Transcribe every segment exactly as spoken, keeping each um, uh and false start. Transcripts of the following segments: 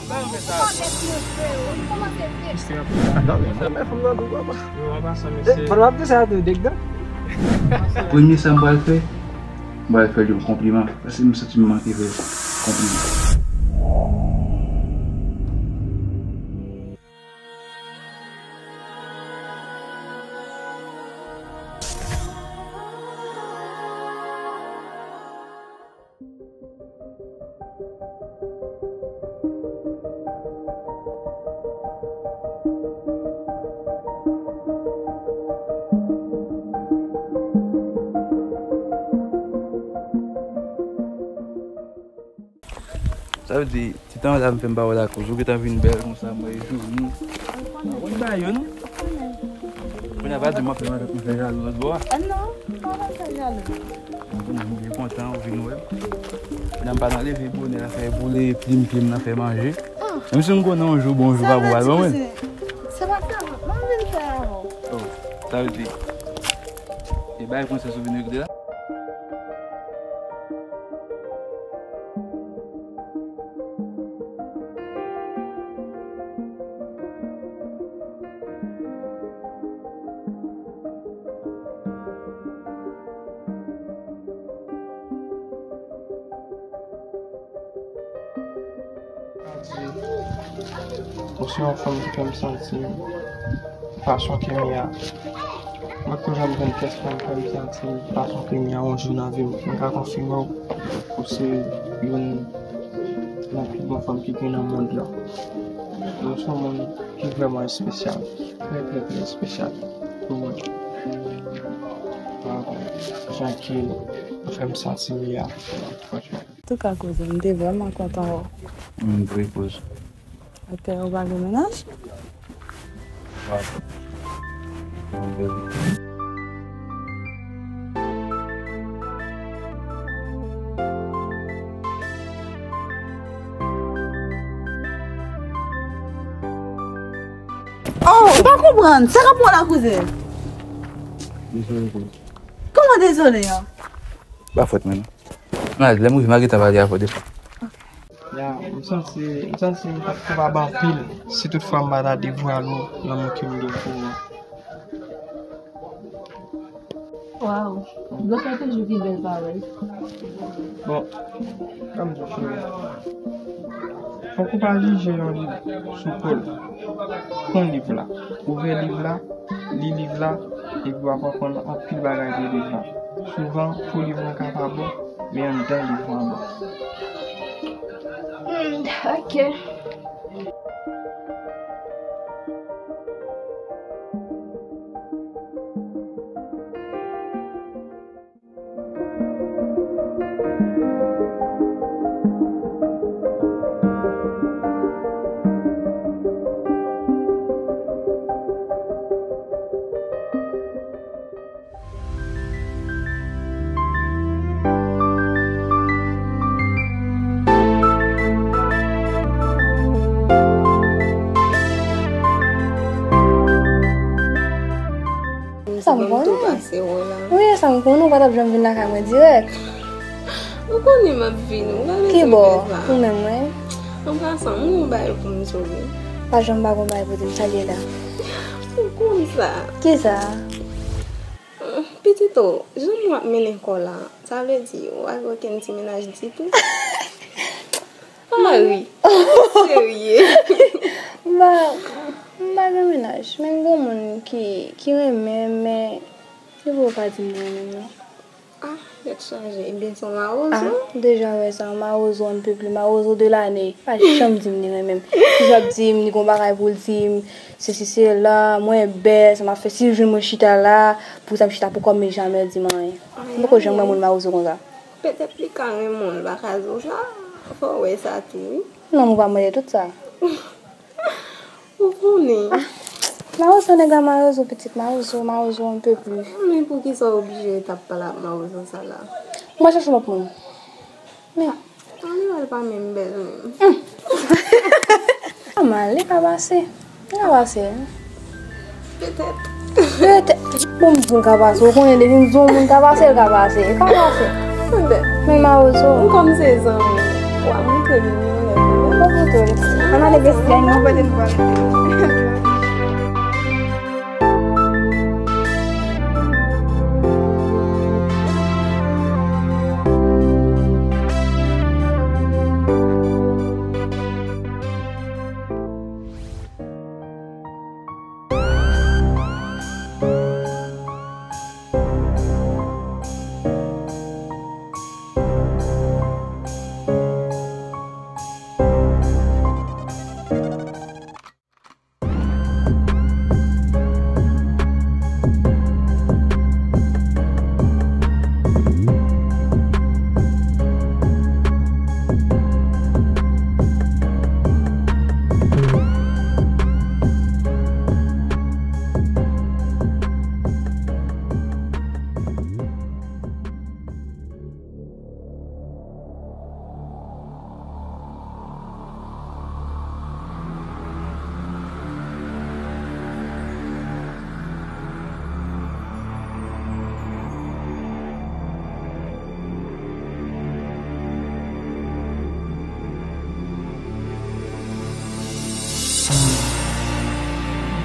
Sa m fè sa. Misye ap... Non, men, non, men, fanm nan dou, papa. Yo, an pasan, mesye. Fanm nan ap di sa tou, dèk dan. Premye sa m pral fè, m pral fè li yon konpliman. Paske m santi m manke fè konpliman. Sa vle di, ti tan la m fè m pa wè lakoz ou gentan vin bèl konsa, mwen jouni. Mwen ba yo non. Kounye a pa di m ap fè, m ap fè jalou lòt bò a. Ah non, pa fè jalou. Mwen byen kontan ou vin wè m. Kounye a m pa nan leve bonè la fè boule plim plim nan fè manje. Menm si m konnen yon jou bon jou pa pou al ban mwen. Se pa sa, m ap vin fè avè w. Oh, sa vle di, e bay prinsès ou vin regle la? Ou se yon fanm ki fè m santi pasyon ke m ye a. Mwen toujou ap jwenn kèk fanm fè m santi pasyon ke m ye a yon jou nan vi m. Mwen ka konfime w, ou se youn nan pi bon fanm ki gen nan mond lan. Ou se yon moun ki vrèman espesyal. Trè, trè, trè espesyal pou mwen. Jan ke ou fè m santi m ye a, franchman. Antouka, kouzen, m te vrèman kontan wè w. M vre kouz. Ok, ou pa gen mennaj? Oh, m pa konprann. Sa k ap pran la, kouzen? Dezole, kouz. Kòman dezole an? Pa fòt mwen, non. Nan, lè m rive, m a gentan pale avè w de fwa. Ya, m santi, m santi m t ap kapab anpil si toutfwa m pa ta devwale w lanmou ke m gen pou ou an. Waw, dlo sa toujou gen bèl pawòl. Bon, ban m di w cheri. Fòk ou pa jije yon liv sou po l. Pran liv la, ouvè liv la, li liv la, epi w ap aprann anpil bagay de liv la. Souvan, po liv lan ka pa bon, men anndan liv lan bon. Hmm, ok. Sa m konnen. Wi, sa m konnen, ou pa t ap janm vin lakay mwen dirèk. Ou konnen m ap vini, ou pa bezwen fè sa. Ki bò? Ou menm, wi. An pasan, m gen yon bagay pou m di w, wi. Pa janm pa gen yon bagay pou di m, sa l ye la? Ou konn sa. Kisa? Pitit o, jan w ap mennen kò w la, sa vle di ou pa gen okenn ti mennaj ditou? Pa ri. Serye. M pa, m pa gen mennaj, men m gen yon moun ki, ki renmen m, men li poko ka di m li renmen m non. Ah, tèt chaje. Ebyen, se yon mawozo. Ah, deja wè sa, yon mawozo, on ne peut plus, mawozo de l'année. Pa janm di m li renmen m. Toujou ap di m li gon bagay pou l di m, sesi sela, mwen bèl, sa m ap fè, si l jwenn mwen chita la, pou sa m chita pou kò m, men jamè l di m anyen. M poko janm wè moun mawozo konsa. Petèt li ka renmen w, l pa ka di w sa. Fò w wè sa tou, wi. Non, nou pa mande tout sa. Ou konnen. Ah, mawozo, nèg la mawozo, pitit mawozo, mawozo, on ne peut plus. Men poukisa w oblije ret ap pale ak mawozo sa la? Mwen chèche lòt moun. Men. Ann, li pa menm bèl menm. Nòmal, li ka pase. Li ka pase. Petèt. Petèt. Bon, m di w l ka pase. Ou konnen depi m di w moun ka pase, l ka pase. Li ka pase. Petèt. Men mawozo. M kòm se zanmi. W a montre li yon lè kanmenm. Ann ale besti, ann nou pote nou pral.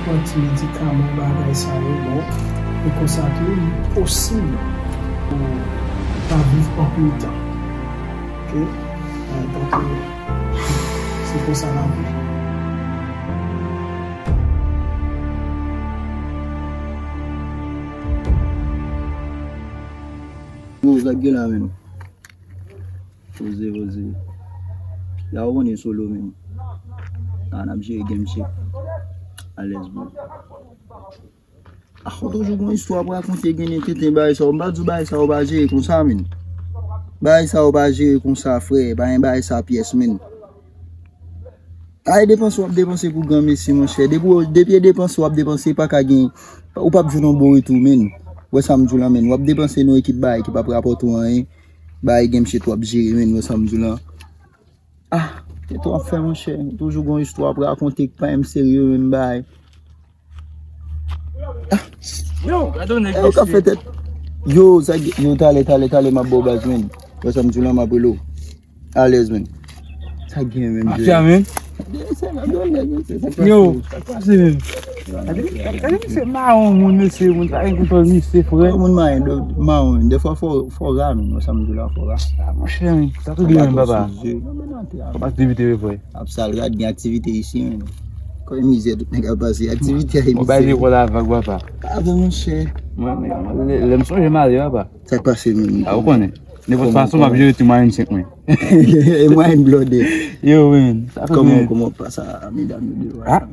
Pran ti medikaman bagay sa yo bon. E konsa tou, li posib pou w pa viv anpil tan. Oke? An, tankou se konsa lavi. Yo, sa k gen la menm? Poze, poze. Ya ou konnen solo menm. A, n ap jere game shit. Alèz, bro. Ah, ou toujou gon istwa pou rakonte, gen tenten bagay sa yo. M pa di w bagay sa yo pa jere konsa, menn. Bagay sa yo pa jere konsa, frè. Pa gen bagay sa pyès, menn. Ay, depanse w ap depanse pou granmesi, monchè. Depi w, depi e depanse w ap depanse, pa ka gen, ou p ap jwenn yon bon retou, menn. Ou wè sa m di w lan, menn. W ap depanse nan ekip bagay ki p ap rapòte w anyen. Bagay game shit w ap jere, menn. Ou wè sa m di w lan. Ah, tèt w ap fè, monchè. Toujou gon istwa pou rakonte k pa menm serye, menm bagay. Yo, gade yon nèg. Eh, yo ka fè tèt. Yo, sa gen, yo, talè, talè, talè, m ap ba w baz, menn. Wè sa m di w lan, m ap rele w. Alèz, menn. Sa gen, menn, mafya, menn. Yo, sa k pase, menn? Gade, gade, gade, misye mawon, moun, mesye, moun, sa gen kontwòl, misye, frè. Moun mawon, mawon, menn. Defwa fò, fò ra, menn. Wè sa m di w la, fò ra. Ah, monchè, menn. Sa tou gen, menn, papa. Kòman aktivite yo, frè? Ap sal rad, gen aktivite isi, menn. Kòman mizè tout nèg ap pase, aktivite a. Mwen bay lekòl avèg, papa. Avè, monchè. Mwen, mwen, mwen, lè, lè m sonje m ale, papa. Sa k pase, menn? A, ou konnen. Nenpòt fason, m ap jere ti mwayen senk mwen. E mwayen blòdè. Yo, menn. Sa tou, menn. Kòman, kòman w pase a, medam yo deyò a? Ah.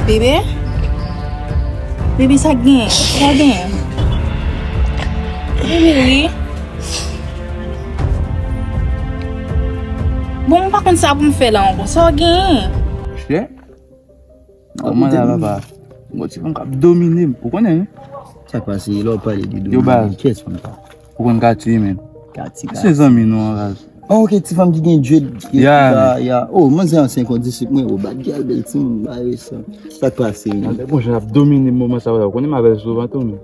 Bebe? Bebe, sa gen? Sa gen? Bebe, wi. Bon, mwen pa konn sa pou m fè la ankò. Sa w genyen? Monchè, nòmal la, papa. Bon, ti fanm k ap domine m. Ou konnen, wi. Sa k pase? Lè w pale de domine, kiyès fanm sa? Ou konn Katy, menn? Katy, se zanmi nou an raz. Oh, ok, ti fanm ki gen dread, ki, ya, ya. Oh, manzè ansyen kondisip mwen, oh, bad girl, bèl timoun, bagay sa. Sa k pase, menn? Bon, jan ap domine m moman sa yo la. Ou konnen m avè l souvan tou, menn.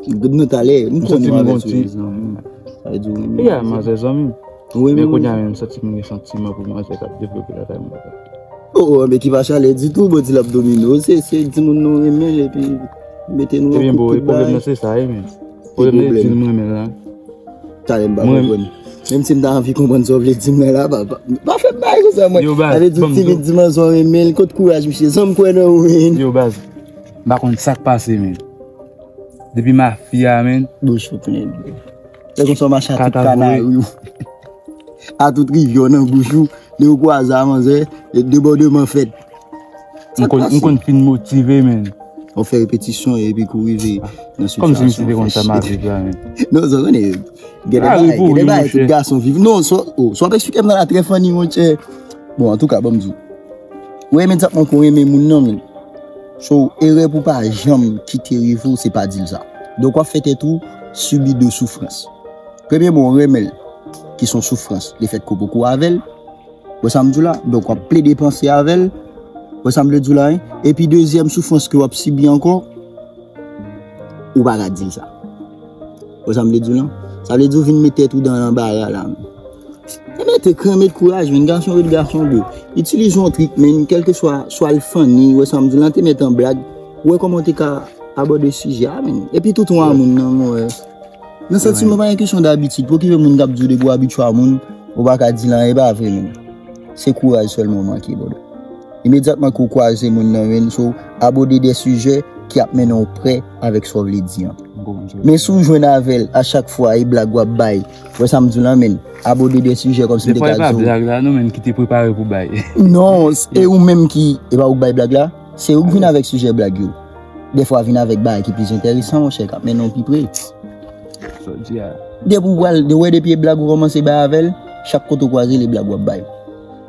Nou talè, m konnen m avè l souvan. Sa vle di ou renmen manzè. Ya, manzè zanmi m. Ou renmen manzè. Men kounye a menm, m santi m gen santiman pou manzè k ap devlope lakay mwen. Oh, oh, men ki pa chalè ditou, bon, di l ap domine w. Se, se timoun nou renmen, epi mete nou an koup tout bagay. Ebyen, bon, e pwoblèm nan se sa, wi, menn. Pwoblèm nan e di l m renmen l la. Talè m pa konprann. Menm si m ta anvi konprann sa w vle di m la, la, pa, pa, pa fè m bagay konsa, mwen. Yo, baz, sa vle di w timid, di manzè w renmen l, kot kouraj, mesye? Zanm kwè nan ou, menn. Yo, baz, m pa konn sa k pase, menn. Depi mafya, menn. Bouch ou plen dlo. Se konsa w mache a tout kanari w. A tout rivyè w nan bouch ou. Lè w kwaze a manzè, debòdman fèt. M konn fin motive, menn. Ou fè repetisyon epi kou rive nan sitiyasyon. Kòmsi misye te konn sa m ap viv la, menn. Non, sa konnen. Gen de bagay, gen de bagay tout gason viv. Non, sa w ap eksplike m nan la trè funny, monchè. Bon, antouka, ban m di w. Ou imedyatman ke w renmen moun nan, menn. So, erè pou pa janm kite rive w, se pa di l sa. Donk, w ap fè tèt ou sibi de soufrans. Premyèman, w renmen l, ki se yon soufrans, lefètke w poko avè l. Wè sa m di w la? Donk, w ap plede panse avè l. Wè sa m vle di w la, wi? Epi, dezyèm soufrans ke w ap sibi ankò, ou pa ka di l sa. Wè sa m vle di w lan? Sa vle di w vin met tèt ou dan lanbara la, menn. Te mete kran, met kouraj, menn. Gason ret gason dou. Itilize yon trik, menn, kèlkeswa, swa l funny, wè sa m di w lan, te mete an blag. Wè kòman w te ka abòde sijè a, menn. Epi tout yon a moun nan, mwen wè. Nan santiman pa yon kesyon dabitid. Pou ki moun k ap di w depi w abitye a moun, ou pa ka di l anyen, e pa vre, menn. Se kouraj sèlman w manke, brother. Imedyatman ke w kwaze moun nan, menn, so abòde de sijè ki ap mennen w prè avèk sa w vle di an. Men si w jwenn avè l, a chak fwa, e blag w ap bay. Wè sa m di w lan, menn. Abòde de sijè kòmsi m te ka di w. Defwa e pa blag la, non, menn, ki te prepare pou bay. Non, e ou menm ki, e pa ou k bay blag la, se ou k vin avèk sijè blag yo. Defwa vin avèk bagay ki plis enteresan, monchè, k ap mennen w pi pre. Depi w pral, de wè depi e blag ou kòmanse bay avè l, chak kote w kwaze l e blag w ap bay.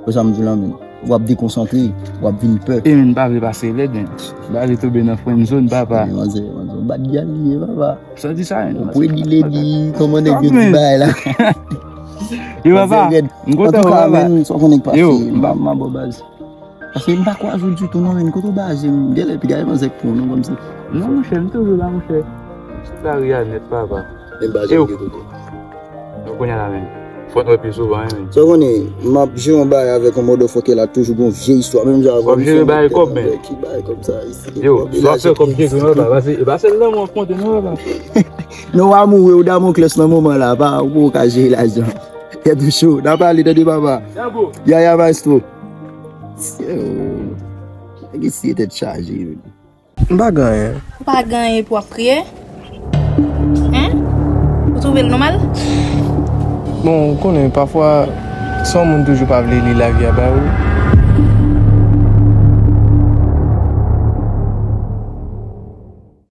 Wè sa m di w lan, menn. W ap dekonsantre, w ap vin pè. E menn, pa vle pase lèd, menn. Pa vle tonbe nan friend zone, papa. Manzè, manzè, bad gyal li ye, papa. Sa di sa, menn. Pretty lady, kòman nèg yo di bagay la? Yo, papa, m kontan, papa. Antouka, menn, sa w konnen k pase, m pa, m pa bò baz. Paske m pa kwaze w ditou non, menn, kote w baze, m genlè pi gade manzè k pran w non, kòmsi. Non, monchè, m toujou la, monchè. M sou lari a nèt, papa. Men m baze m gen toutou. Donk kounye a la, menn, fò n wè pi souvan, wi, menn. Sa w konnen, m ap jere yon bagay avèk yon motherfucker la, toujou gon vye istwa, menm jan avè w. W ap jere bagay kòb, menn. Ki bagay kòb sa, isi? Yo, w ap fè kòb jere, non, papa, se, e pa sèl lanmou w ap konte, non, papa. Non, w amoure, w Damoclès nan moman la, pa, ou poko ka jere lajan. Tèt ou cho, n a pale, tande, papa. Yaya, maestro. Nèg isi tèt chaje, wi. M pa gen anyen. Ou pa gen anyen pou w ap kriye? Hen? Ou twouve l nòmal? Bon, ou konnen, pafwa, sa yon moun toujou pa vle li lavi a ba ou.